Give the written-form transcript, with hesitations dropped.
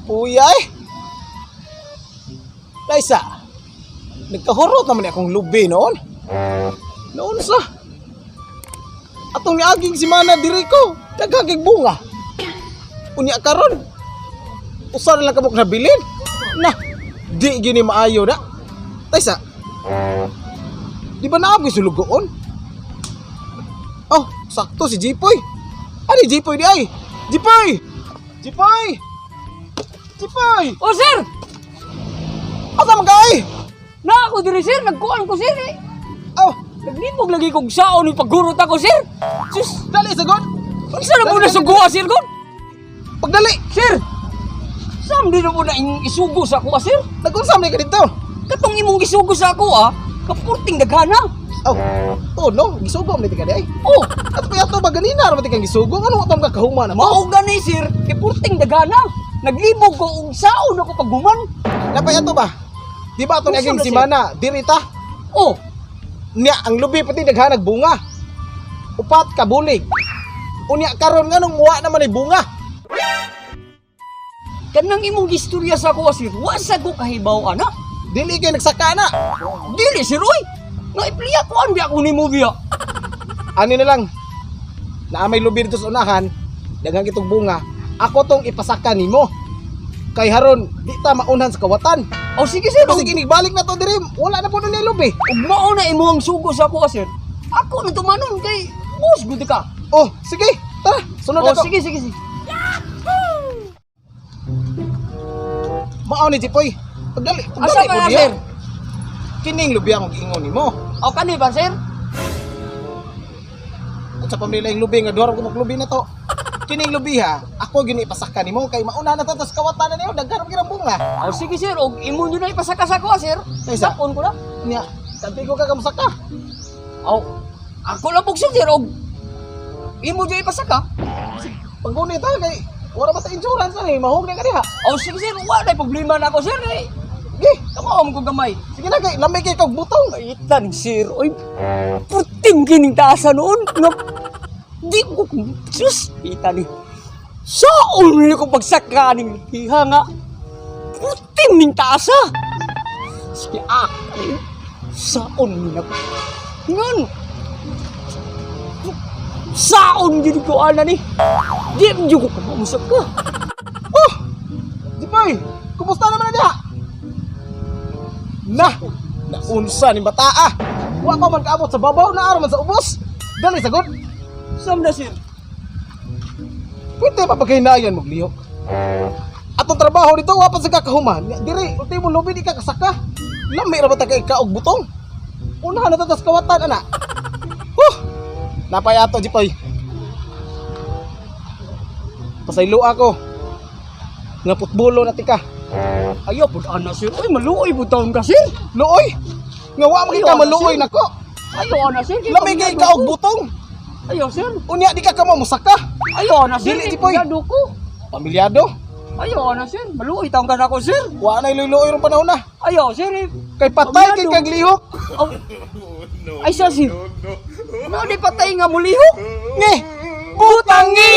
Puya eh. Laisa, nagkahurot naman ni akong lubi noon. Noon sa. Atong niaging simana diri ko, daghang bunga. Unya karon. Usa na lang kabuk nabilin. Na, di gini maayo na. Taysa. Di ba naa ko'y sulugoon? Oh, sakto si Jipoy. Ani Jipoy di ay? Jipoy! Jipoy! Jipoy! Oh, sir! Asa man ka ay? Na ako diri, sir. Nagkuan ko, sir eh. Oh, Naglibog lagi kog saon ni paggurot ako, sir. Sus, dali sagod. unsa na mo na suguha, sir god? Pagdali. Sir! Sam di na mo na isugo sa ako, ah, sir? Nagunsam ni ka dito. Katong imong gisugo sa ako, ah, kapurting daghana. Oh, oh no, gisugo man ka di ay. Oh, Ato pa ato ba ganina ra man kang gisugo? Ano ato ka kahuma na mo? mao gani, sir, kapurting daghana. Naglibog ko og saon ako paghuman. Napay ato ba? Di ba ato Unsa naging na, sir? simana diri ta? Oh, Nya ang lubi pati daghanag bunga. Upat ka bulig. Unya karon nganong wa naman ay bunga. Kanang imong gistorya sa ako, ah, sir, wa sa ko kahibaw ana. Dili kay nagsaka na. Dili, sir, oy. Nga ipliya ko an biya ko nimo biya. Ani na lang. Naa may lubi dito sa unahan, daghang itong bunga. Ako tong ipasaka nimo. Kay haron di ta maunhan sa kawatan. Oh, sige, sir. Kasi balik na to diri, wala na po nun yung lubi. Ug mao na imong sugo sa ako, ah, sir. Ako na tumanon kay boss gud ka. Oh, sige, tara, sunod Oh, ako. sige, sige, sige. Mao ni Jipoy. Pagdali, pagdali Asa ka ko na, diya. sir? Kining lubi ang giingon nimo. O kani ba, sir? At sa pamilya yung lubi nga duha ra ko maglubi na to. Kining lubi ha, ako gini ipasaka nimo kay mauna na to tas kawatan na niyo daghan ra gyud ang bunga. O sige, sir, og imo nyo na ipasaka sa ako, ah, sir. Kaysa? Sakon ko na. Nya, kantigo ka kamusaka. O, ako lang bugso, sir, og imo nyo ipasaka. Paggunit ha kay wala ba ta insurance ani, mahog na ka diha. O sige, sir, wa na problema na ako, sir. Kay Gi, kamao mo ko gamay. sige na kay lamay kay kag butong. Ay, tan, sir, oy. Purting kining taasa noon. Nga, di ko, sus, ita ni. Saon ni ko pagsaka ning hiha nga. Puting ning taasa. Sige, ah, ay, saon ni na. Ngan. Saon gid ko ana ni. Di jud ko kamusap ka. Oh! Jipoy, kumusta naman na diha? Na, naunsa ni bata ah. Wa ko man kaabot sa babaw na araw man sa ubos. Dali sagod. Sam na, sir. Pwede pa pagkahinayan maglihok. Atong trabaho dito, wa pa sa kakahuman. Diri, ultimo lubi di ka kasaka. Lami ra ba ta kay kaog butong? Unahan na to tas kawatan ana. Huh! Napay ato Jipoy. Pasaylo ako. Nga putbulo na tika. Ayaw pud ana, sir. Oy, maluoy pud taon ka, sir. Luoy. Nga wa man Ayaw, ka ana, maluoy sir. nako. Ayaw ana, sir. Kay Lami kay pamilyado kaog ko. butong. Ayaw, sir. Unya di ka kamo musaka. Ayaw na, sir. Dili, Jipoy. Pamilyado ko. Pamilyado. Ayaw na, sir. Maluoy taon ka na ako, sir. Wa na iluloy rong panahon na. Ayaw, sir. Eh. Kay patay kay Pamilyado. kaglihok. Oh. Ay, siya, sir. Ano di patay nga mulihok? Nge, Butangi!